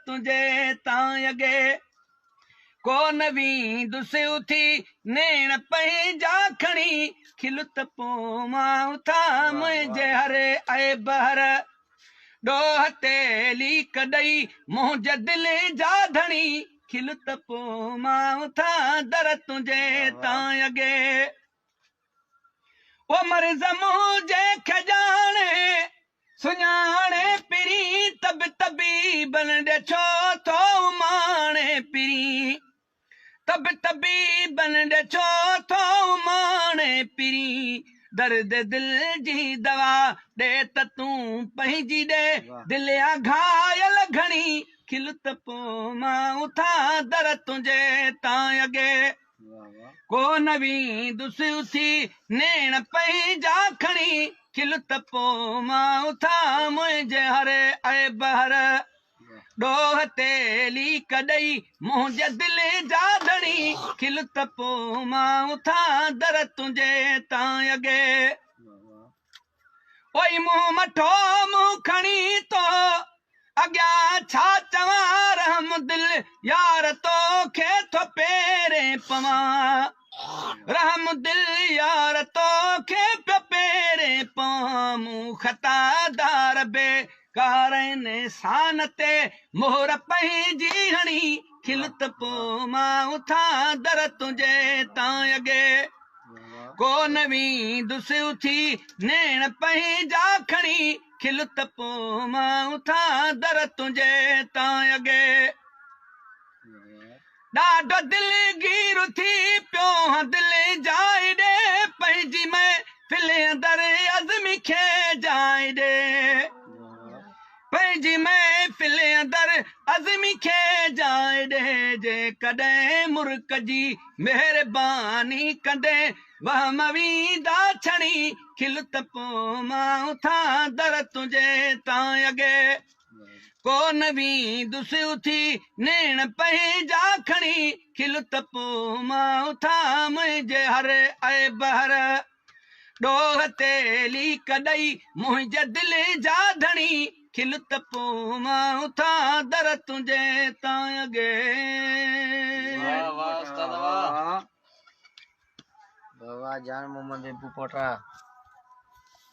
تنهنجي تان اڳي. ڪو نه ويندس اٿي نيڻ پنهنجا کڻي، کل ته پوء مان اٿان منهنجي هر عيب هر. ڏوهه تي ليڪ ڏئي منهنجي دل جا ڌڻي، کل ته پوء مان اٿان در تنهنجي تان اڳي. او مرض منهنجي کي ڄاڻي سڃاڻي پرين، ته به طبيبن ڏي ڇو ٿو اماڻي پرين، ته به طبيبن ڏي ڇو ٿو اماڻي پرين. درد دل جي دوا ڏي ته تون پنهنجي ڏي، دل آ گهايل گهڻي، کل ته پوء مان اٿان در تنهنجي تان اڳي. ڪو نه ويندس اٿي نيڻ پنهنجا کڻي، کل ته پوء مان اٿان منهنجي هر عيب هر. ڏوهه تي ليڪ ڏئي منهنجي دل جا ڌڻي، کل ته پوء مان اٿان در تنهنجي تان اڳي. اوئي منهن مٺو منهن کڻي تو اڳيان ڇا چوان، رحم دل يار توکي ٿو پيرين پوان، رحم دل يار توکي پيو پيرين پوان. مون خطا دار بي ڪار انسان تي مهر پنهنجي هڻي، کل ته پوء مان اٿان در تنهنجي تان اڳي. ڪو نه ويندس اٿي نيڻ پنهنجا کڻي، کل ته پوء مان اٿان در تنهنجي تان اڳي. ڏاڍو دلگير ٿي پيو هان دل جاء ڏي، پنهنجي محفل اندر عزمي کي جاء ڏي، پنهنجي محفل اندر عزمي کي جاء ڏي. جيڪڏهن مرڪ جي مهرباني ڪندين وهم ويندا ڇڻي، کل ته پوء مان اٿان در تنهنجي تان اڳي. ڪو نه ويندس اٿي نيڻ پنهنجا کڻي، کل ته پوء مان اٿان منهنجي هر عيب هر. ڏوهه تي ليڪ ڏئي منهنجي دل جا ڌڻي، کل ته پوء مان اٿان در تنهنجي تان اڳي. واھ واھ استاد واھ. واھ واھ جان محمد بيبو پوٽا.